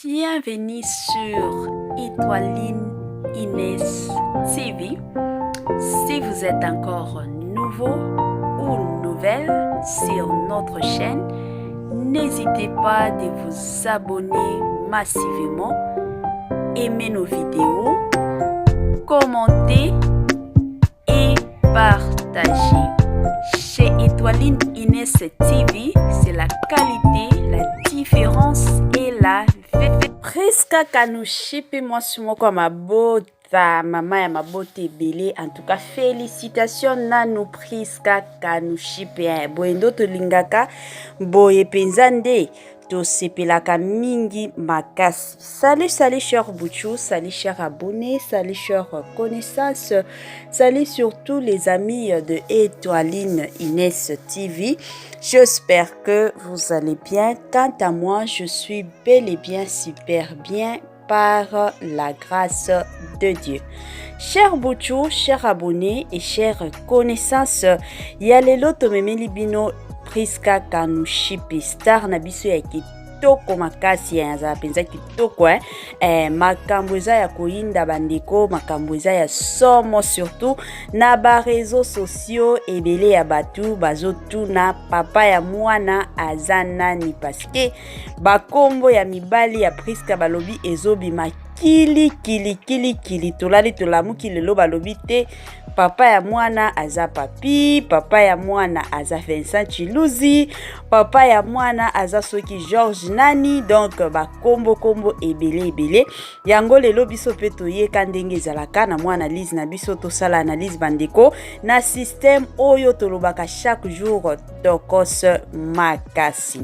Bienvenue sur Étoiline Inès TV. Si vous êtes encore nouveau ou nouvelle sur notre chaîne, n'hésitez pas de vous abonner massivement, aimer nos vidéos, commenter et partager. Chez Étoiline Inès TV, c'est la qualité, la différence et la Prisca Kanushipi mwasi moko ya mabota mama ya mabota ebele en tout cas félicitations nanu Prisca Kanushipi eh, boye ndo tolingaka boye mpenza nde tosepelaka mingi makasi. Salut, salut cher Bouchou, salut cher abonné, salut cher connaissance, salut surtout les amis de Étoiline Inès TV. J'espère que vous allez bien. Quant à moi, je suis bel et bien super bien par la grâce de Dieu. Cher Bouchou, cher abonné et chère connaissance, ya lelo tomemeli bino Priska Kanushipi, star na biso ya kitoko makasi, ya azala mpenza kitoko eh? Eh, makambo eza ya koyinda bandeko, makambo eza ya somo surtout na ba réseaux sociaux, ebele ya bato bazotuna papa ya mwana aza nani, parce que bakombo ya mibali ya Priska balobi ezobima kili kili kili kili. Tolali tolamuki lelo balobi te papa ya mwana aza Papi, papa ya mwana aza Vincent Chiluzi, papa ya mwana aza soki George nani. Donc bakombo kombo ebele ebele. Yango lelo biso mpe toyeka ndenge ezalaka na mwa analyse na biso, tosala analyse bandeko na système oyo tolobaka chaque jour, tokos makasi.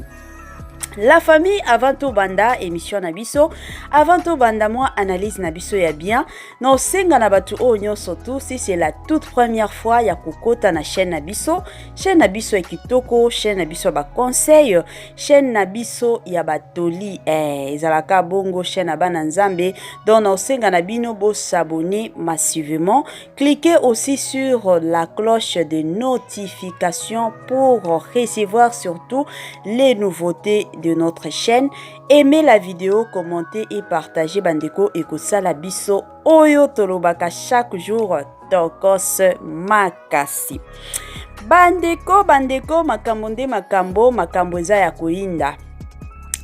La famille, avant tobanda émission na biso, avant tobanda mwa analyse na biso ya bien, na osenga na bato oyo nyonso tu, si c'est la toute première fois ya kokota na chaîne na biso, chaîne na biso ya kitoko, chaîne na biso ya baconseil, chaîne na biso ya batoli, ezalaka bongo chaîne ya bana Nzambe. Donc na osenga na bino bos'abonner massivement, cliquez aussi sur la cloche de notification pour recevoir surtout les nouveautés de notre chaîne. Aimez la vidéo, commentez et partagez bandeko, ekosala biso oyo tolobaka chaque jour, tokos makasi. Bandeko, bandeko, makambo nde makambo, makambo eza ya koyinda,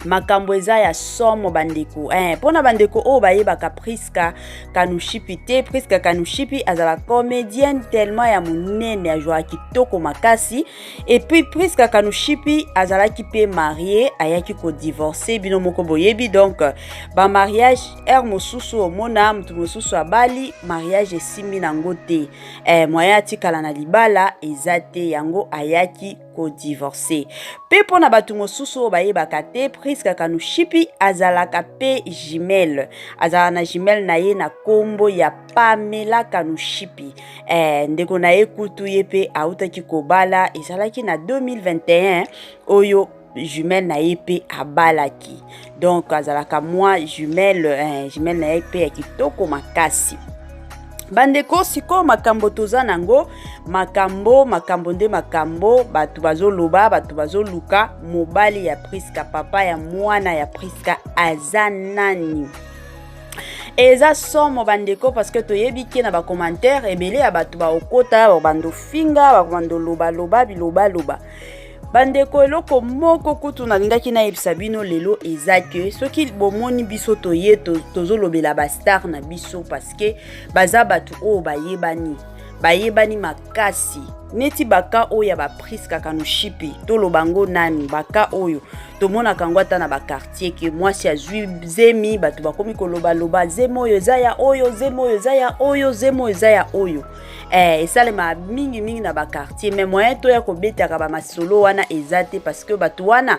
makambo eza ya somo bandeko, eh, mpona bandeko oyo bayebaka Priska Kanushipi te, Priska Kanushipi azala comédienne tellement ya monene, azwaka kitoko makasi. Et puis Priska Kanushipi azalaki mpe marié, ayaki kodivorce, bino moko boyebi. Donc bamariage heure mosusu omona motu mosusu abali, mariage esimbi nango te, moyen atikala na libala eza te, yango ayaki kodivorce. Mpe mpo na bato mosusu oyo bayebaka te, Priska Kanushipi azalaka mpe jumelle, azalaka na jumelle na ye na nkombo ya Pamela Kanushipi. Ndeko na ye kutu ye mpe autaki kobala, ezalaki na 2021 oyo jumelle na ye mpe abalaki. Donc azalaka mwa jumelle, jumelle na ye mpe ya kitoko makasi. Bandeko, sikoyo makambo toza nango, makambo, makambo nde makambo, bato bazoloba, bato bazoluka mobali ya Priska, papa ya mwana ya Priska aza nani. Eza somo bandeko, parce que toyebi ke na bacommentaire ebele ya bato baokota, bakobanda ofinga, bakobanda olobaloba bilobaloba. Bandeko, eloko moko kutu nalingaki nayebisa bino lelo eza ke soki bomoni biso toye tozolobela bastar na biso, parce que baza bato oyo bayebani, bayebani makasi, neti baka oyo ya baPriska Kanushipi, toloba yango nani, baka oyo tomonaka yango ata na baquartier ke mwasi azwi zemi, bato bakomi kolobaloba zemi oyo eza ya oyo, zemi oyo eza ya oyo, zemi oyo eza ya oyo. Esalema mingimingi na baquartier, mais moyen toya kobetaka bamasolo wana eza te, parce que bato wana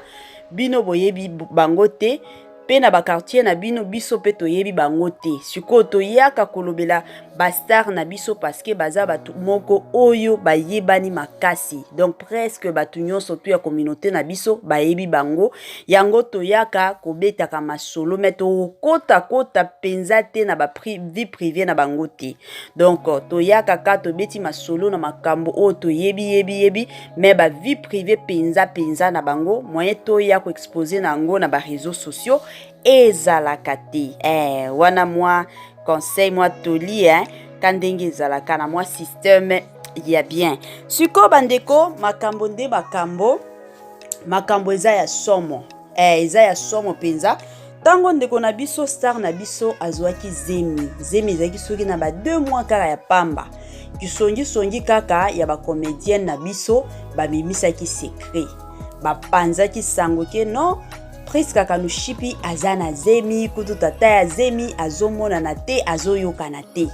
bino boyebi bango te, mpe na baquartier na bino biso mpe toyebi bango te. Sikoyo toyaka kolobela bastar na biso parce que baza bato moko oyo bayebani makasi, donc presque bato nyonso tu ya communauté na biso bayebi bango. Yango toyaka kobetaka masolo, mais tokotakota mpenza te na bavie privée na bango te. Donc toyaka ka tobeti masolo na makambo oyo toyebi yebi yebi, mais bavie privée mpenza mpenza na bango, moyen toya koexpose na yango na baréseaux sociaux. Ezalaka te eh, wana mwa conseil, mwa toli eh, ka ndenge ezalaka na mwa système ya bien. Sikoyo bandeko, makambo nde makambo, makambo eza ya somo eh, eza ya somo mpenza. Ntango ndeko na biso, star na biso, azwaki zemi, zemi ezalaki soki na ba 2 mois kaka ya pamba. Kisongisongi kaka ya bacomédienne na biso, babimisaki secret, bapanzaki sango ke non, Priska Kanushipi aza na zemi. Kutu tata ya zemi azomonana te, azoyokana te.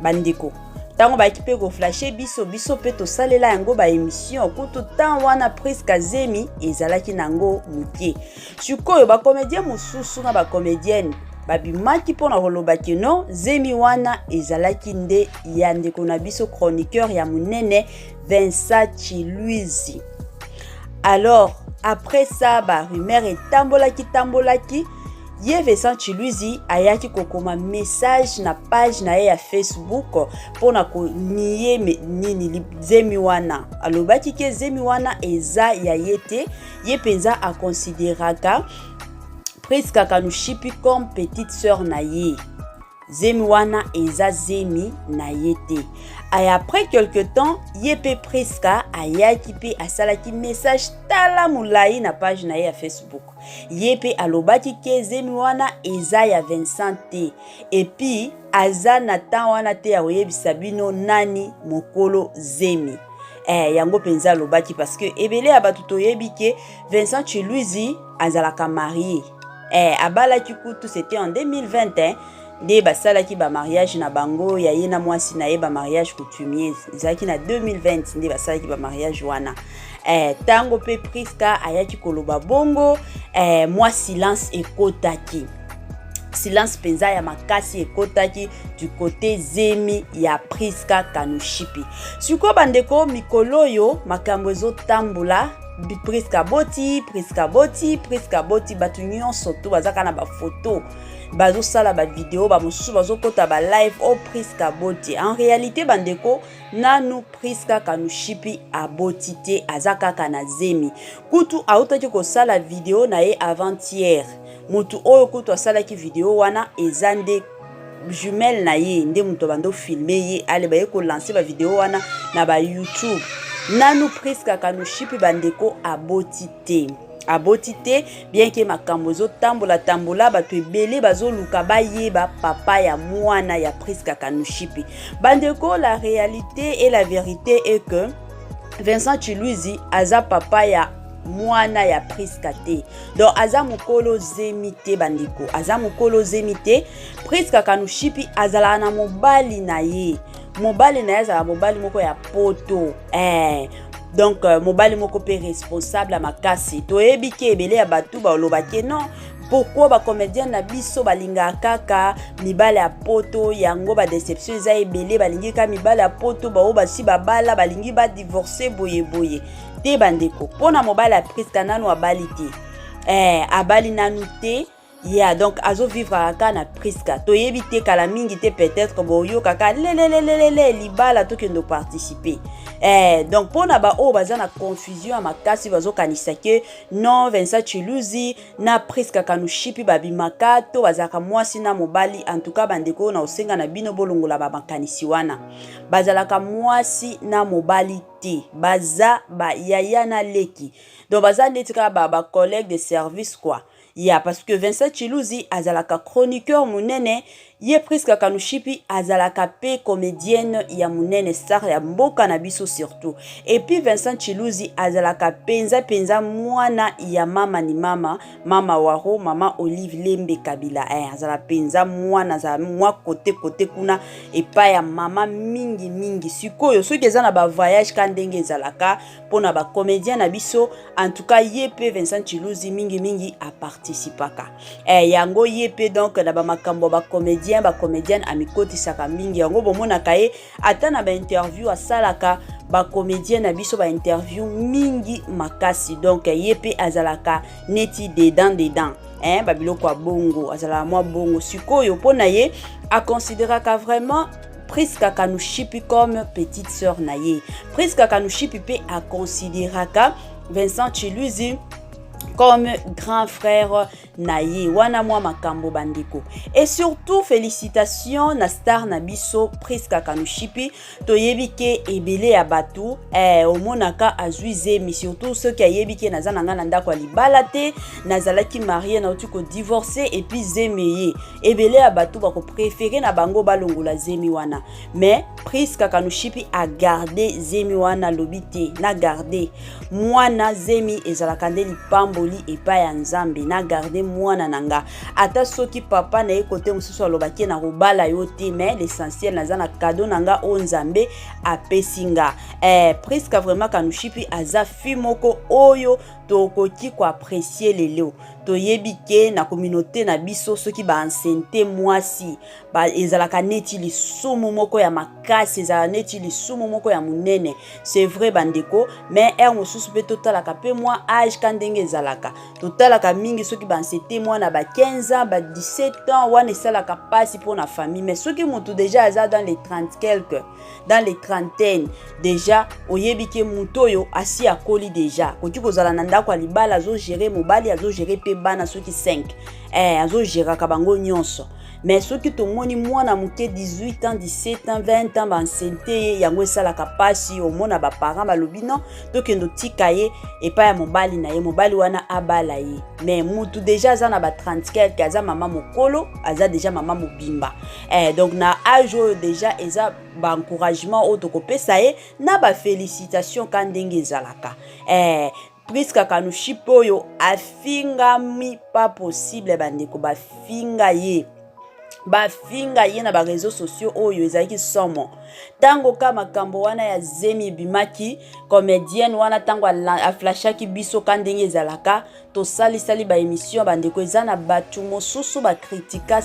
Bandeko, ntango bayaki mpe koflasher biso, biso mpe tosalela yango baémission. Kutu ntan wana Priska zemi ezalaki nango moke. Sikoyo bacomédien mosusu na bacomédienne babimaki mpona koloba ke non, zemi wana ezalaki nde ya ndeko na biso chroniqueur ya monene Vincent Chiluizi. Alors après ça, barumeur etambolaki tambolaki. Ye Vincent Chiluizi ayaki kokoma message na page na ye ya Facebook mpona konier nini, zemi wana. Alobaki ke zemi wana eza ya ye te, ye mpenza akonsideraka Priska Kanushipi comme petite sœur na ye, zemi wana eza zemi na ye te. Aya, après quelque temps, ye mpe Priska ayaki mpe asalaki message tala molai na page na ye ya Facebook. Ye mpe alobaki ke zemi wana eza ya Vincent te, et puis aza na temps wana te ya koyebisa bino nani mokolo zemi. Yango mpenza alobaki parce que ebele ya bato toyebi ke Vincent Chiluizi azalaka marié. Abalaki kutu, c'était en 2020 hein, nde basalaki bamariage na bango ya ye na mwasi na ye, bamariage coutumier. Ezalaki na 2020 nde basalaki bamariage wana. Ntango mpe Priska ayaki koloba bongo, mwa silence ekotaki, silence mpenza ya makasi ekotaki du côté zemi ya Priska Kanushipi. Sikoyo bandeko, mikolo oyo makambo ezotambola: Priska boti, Priska boti, Priska boti. Bato nyonso to bazaka na bafoto, bazosala bavideo, bamosusu bazokɔta balive o Priska boti. En réalité bandeko, nanu Priska Kanushipi aboti te, aza kaka na zemi. Kutu autaki kosala video na ye avant-hier. Motu oyo kutu asalaki video wana eza nde jumelle na ye, nde moto abandi ofilmer ye. Ale baye kolancer bavideo wana na baYouTube. Nanu Priska Kanushipi, bandeko, aboti te, aboti te, bien ke makambo ezotambola tambola, bato ebele bazoluka bayeba papa ya mwana ya Priska Kanushipi. Bandeko, la réalité et la vérité est que Vincent Chiluizi aza papa ya mwana ya Priska te, donc aza mokolo zemi te. Bandeko, aza mokolo zemi te. Priska Kanushipi azalaka na mobali na ye. Mobali na ye azalaka mobali moko ya poto. Donc mobali moko mpe responsable ya makasi. Toyebi ke ebele ya bato balobaki non, pourquoi bacomédien na biso balingaka kaka mibale ya poto? Yango badéception eza ebele, balingi kaka mibale ya poto, bao basi babala balingi badivorce boyeboye te. Bandeko, mpona mobali ya Priska, nanu abali te. Abali nanu te ya, donc azovivre kaka na Priska. Toyebi te, kala mingi te, peut-être boyokaka lelelelelele libala, tokende participer. Donc mpona baoyo baza na confusion ya makasi, bazokanisa ke non, Vincent Chiluzi na Priska Kanushipi babimaka to bazalaka mwasi na mobali, en tout cas bandeko oyo na osenga na bino bolongola bamakanisi wana. Bazalaka mwasi na mobali te, baza bayaya na leki, donc baza neti kaka bacollègue de service quoi ya, parce que Vincent Chiluzi azalaka chroniqueur monene, ye Priska Kanushipi azalaka mpe comédienne ya monene, star ya mboka na biso surtout. Et puis Vincent Chiluzi azalaka mpenza mpenza mwana ya mama ni mama, mama Waro, mama Olive Lembe Kabila. Azala mpenza mwana, azala mwa kote kote kuna epai ya mama mingi mingi. Sikoyo soki eza na bavoyage ka ndenge ezalaka mpona bacomédien na biso, en tout cas ye mpe Vincent Chiluzi mingimingi aparticipaka. Yango ye mpe donc na bamakambo ya bacomédien, bacomédienne, amikotisaka mingi. Yango bomonaka ye ata na bainterview, asalaka bacomédien na biso bainterview mingi makasi. Donc ye mpe azalaka neti dedans dedans, hein, babiloko ya bongo, azalaka mwa bongo. Sikoyo mpo na ye, aconsideraka vraiment Priska Kanushipi comme petite sœur na ye. Priska Kanushipi mpe aconsideraka Vincent Chiluzi Comme grand frère na ye wana mwa makambo bandeko. Et surtout félicitations na star na biso Prisca Kanushipi. Toyebi ke ebele ya bato omonaka azwi zemi, surtout soki ayebi ke naza na ngai na ndako ya libala te, nazalaki mariée, nauti kodivorce, et puis zemi ye, ebele ya bato bakopréférer na bango balongola zemi wana. Mais Prisca Kanushipi agarde zemi wana, alobi te, na garde mwana. Zemi ezalaka nde lipamboli epai ya Nzambe. Na garde mwana na nga, ata soki papa na ye kote mosusu alobaki na kobala yo te, mais l'essentiel naza na cadeau na nga oyo Nzambe apesi nga. Prisca vraiment Kanushipi aza fille moko oyo tokoki koapprécier. Lelo toyebi ke na communauté na biso, soki baenceinte mwasi ba, ezalaka neti lisumu moko ya makasi, ezalaka neti lisumu moko ya monene. C'est vrai bandeko, mais heure mosusu mpe totalaka mpe mwa âge ka ndenge ezalaka. Totalaka mingi soki baenceinte mwana ba 15 ans, ba 17 ans, wana esalaka mpasi mpona famille. Mais soki motu déjà aza dans les 30 quelque, dans les trentaine déjà, oyebi ke motu oyo asi akoli déjà, akoki kozala na ndako ya libala, azogérer mobali, azogérer mpe bana soki 5, azogéraka bango nyonso. Mais soki tomoni mwana moke 18 ans, 17 ans, 20 ans, baenceinte ye, yango esalaka mpasi. Omona baparent balobi non, tokende otika ye epai ya mobali na ye, mobali wana abala ye. Mais mutu déjà aza na ba 30 quelque, aza mama mokolo, aza déjà mama mobimba. Donc na âge oyo déjà eza baencouragement oyo tokopesa ye na bafélicitation ka ndenge ezalaka. Priska Kanushipi oyo afingami pas possible, bandeko, bafinga ye, bafinga ye na baréseaux sociaux oyo ezalaki somo. Ntango ka makambo wana ya zemi ebimaki, comédienne wana ntango aflashaki biso ka ndenge ezalaka, tosalisali baémission bandeko, eza na bato mosusu bakritika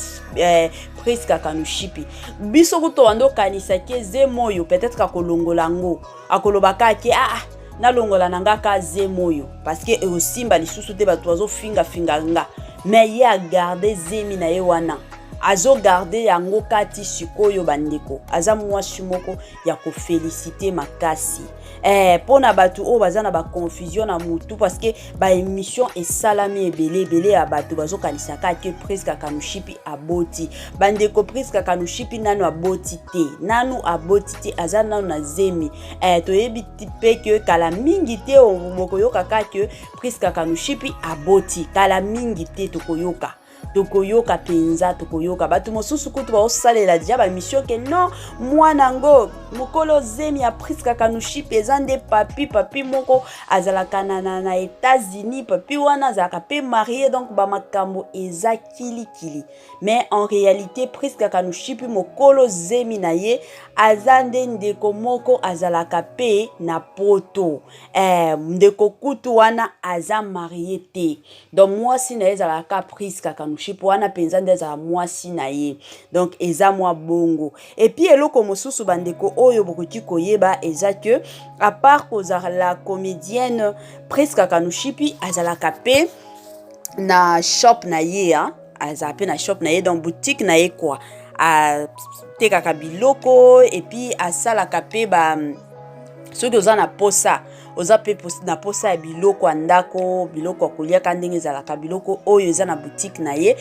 Priska Kanushipi. Biso kutu wanda okanisaki ezemi oyo peut-être akolongola yango, akoloba kaka: "Ah, nalongola na nga ka zemi oyo parce que ekosimba lisusu te, bato bazofingafinga nga." Mais ye agarde zemi na ye wana, azogarde yango kati sikoyo. Bandeko, aza mwasi moko ya koféliciter makasi mpo na bato oyo baza na baconfusion na mutu, parce que baémission esalami ebele ebele ya bato bazokanisaka ke Priska Kanushipi aboti. Bandeko, Priska Kanushipi nanu aboti te, nanu aboti te, aza nanu na zemi. Toyebi mpe ke kala mingi te bokoyoka ke Priska Kanushipi aboti. Kala mingi te tokoyoka, tokoyoka mpenza, tokoyoka. Bato mosusu kutu baosalela déjà baémission ke non, mwana yango mokolo zemi ya Priska Kanushipi eza nde papi, papi moko azalaka na États-Unis. Papi wana azalaka mpe marié, donc bamakambo eza kilikili. Mais en réalité, Priska Kanushipi mokolo zemi na ye aza nde ndeko moko azalaka mpe na Poto. Ndeko kutu wana aza marié te, donc mwasi na ye ezalaka Priska Kanushipi wana mpenza nde azala mwasi na ye. Donc eza mwa bongo. Et puis eloko mosusu bandeko oyo bokoki koyeba eza ke à part kozala comédienne, Priska Kanushipi azalaka mpe na shop na ye, azala mpe na shop na ye, donc boutique na ye quoi. Atekaka biloko et puis asalaka mpe ba, soki oza na posa, oza mpe na posa ya biloko ya ndako, biloko ya koliaka ndenge ezalaka, biloko oyo eza na boutique na ye,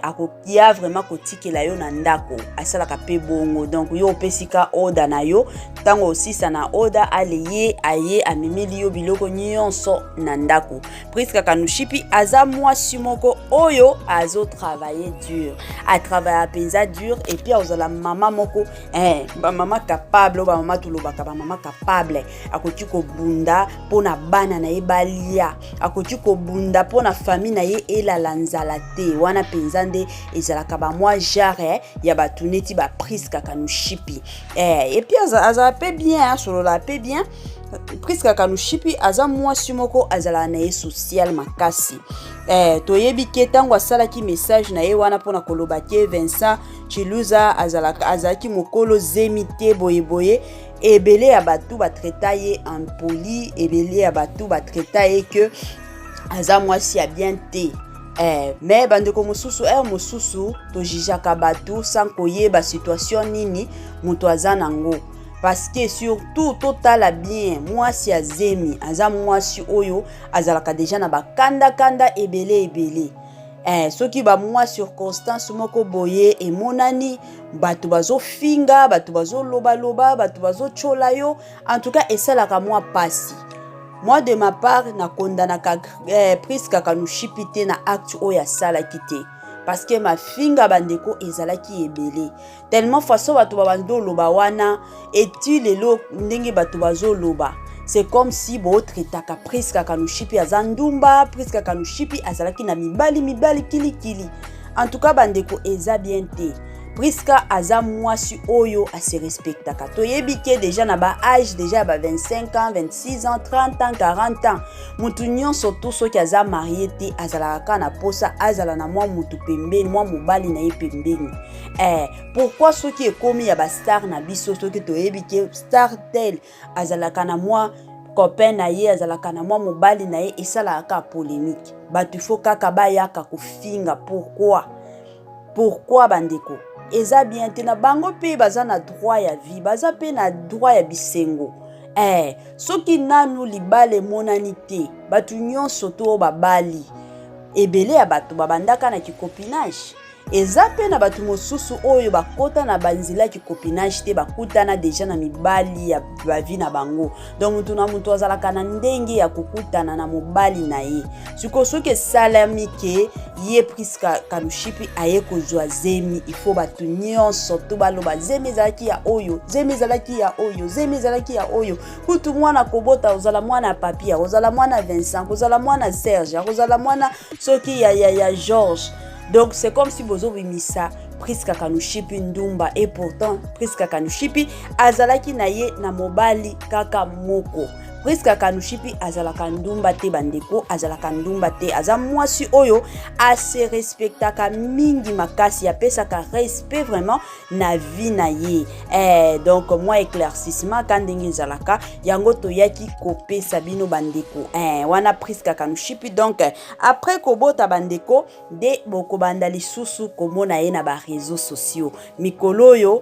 akokia vraiment kotikela yo na ndako. Asalaka mpe bongo, donc yo opesi ka order na yo, ntango osisa na order ale, ye aye amemeli yo biloko nyonso na ndako. Priska Kanushipi aza mwasi moko oyo azotravaille dur, atravailla mpenza dur. Et puis azala mama moko, bamama capable oyo bamama tolobaka, bamama capable, akoki kobunda mpona bana na ye balia, akoki kobunda mpona famille na ye elala nzala te. Wana mpenza nde ezalaka bamwa genre ya bato neti baPriska Kanushipi. Et puis azala mpe bien, asolola mpe bien. Priska Kanushipi aza mwasi moko azalaka na ye social makasi. Toyebi ke ntango asalaki message na ye wana mpona koloba ke Vincent Chiluza azalaki mokolo zemi te, boyeboye, ebele ya bato batraita ye impoli, ebele ya bato batraita ye ke aza mwasi ya bien te. Mais bandeko mosusu, heure mosusu tojugeaka bato sans koyeba situation nini moto aza nango. Parce que surtout totala bien, mwasi ya zemi aza mwasi oyo azalaka deja na bakandakanda ebele ebele. Soki bamwa circonstance moko boye emonani, bato bazofinga, bato bazolobaloba, bato bazotyola yo, en tout cas esalaka mwa pasi. Moi, de ma part, nakondanaka Priska Kanushipi te na acte oyo asalaki te, parce que mafinga, bandeko, ezalaki ebele tellement. Façon bato babandi oloba wana, eti lelo ndenge bato bazoloba, c'est comme si botraitaka Priska Kanushipi aza ndumba, Priska Kanushipi azalaki na mibali mibali kilikili. En tout cas, bandeko, eza bien te. Priska aza mwasi oyo ase respectaka. Toyebi ke deja na baâge deja ya ba 25 ans, 26 ans, 30 ans, 40 ans, mutu nyonso tu soki aza marié te, azalaka kaka na posa azala na mwa mutu pembeni, mwa mobali na ye pembeni. Pourquoi soki ekomi ya bastar na biso, soki toyebi ke star tel azalaka na mwa copain na ye, azalaka na mwa mobali na ye, esalaka kaka polémique, bato ifo kaka bayaka kofinga? Pourquoi? Pourquoi, bandeko? Eza bien te. Na bango mpe baza na droit ya vie, baza mpe na droit ya bisengo. Soki nanu libala emonani te, bato nyonso to oyo babali, ebele ya bato babandaka na kicopinage. Eza mpe na bato mosusu oyo bakɔta na banzela ya kicopinage te, bakutana deja na mibali ya bavie na bango. Donc motu na motu azalaka na ndenge ya kokutana na mobali na ye. Sikoyo soki esalami ke ye Priska Kanushipi aye kozwa zemi, ifo bato nyonso to baloba zemi ezalaki ya oyo, zemi ezalaki ya oyo, zemi ezalaki ya oyo. Kutu mwana kobota, ozala mwana Papi, ozala mwana Vincent, kozala mwana Serge, akozala mwana soki ya George. Donc c'est comme si bozobimisa Priska Kanushipi ndumba, et pourtant Priska Kanushipi azalaki na ye na mobali kaka moko. Priska Kanushipi azalaka ndumba te, bandeko, azalaka ndumba te. Aza mwasi oyo ase respectaka mingi makasi, apesaka respect vraiment na vie na ye. Donc mwa éclaircissement ka ndenge ezalaka, yango toyaki kopesa bino, bandeko. Wana Priska Kanushipi. Donc après kobota, bandeko, nde bokobanda lisusu komona ye na baréseaux sociaux. Mikolo oyo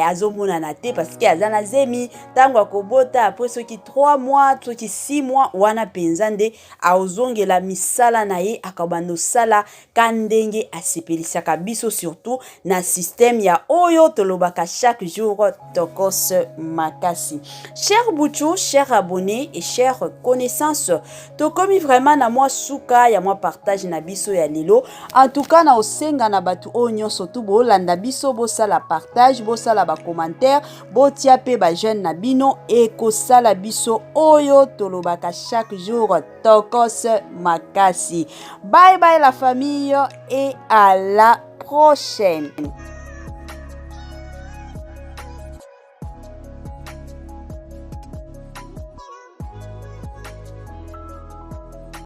azomonana te parce que aza na zemi. Ntango akobota, après soki 3 mois, soki 6 mois, wana mpenza nde azongela misala na ye, akobanda osala ka ndenge asepelisaka biso, surtout na système ya oyo tolobaka chaque jour, tokos makasi. Cher Buchu, cher abonné et cher connaissance, tokomi vraiment na mwa suka ya mwa partage na biso ya lelo. En tout cas, na osenga na bato oyo nyonso tu bolanda biso, bosala partage, bosala bacommentaire, botia mpe bajeunes na bino. Ekosala biso oyo tolobaka chaque jour, tokos makasi. Bye bye la famille et à la prochaine.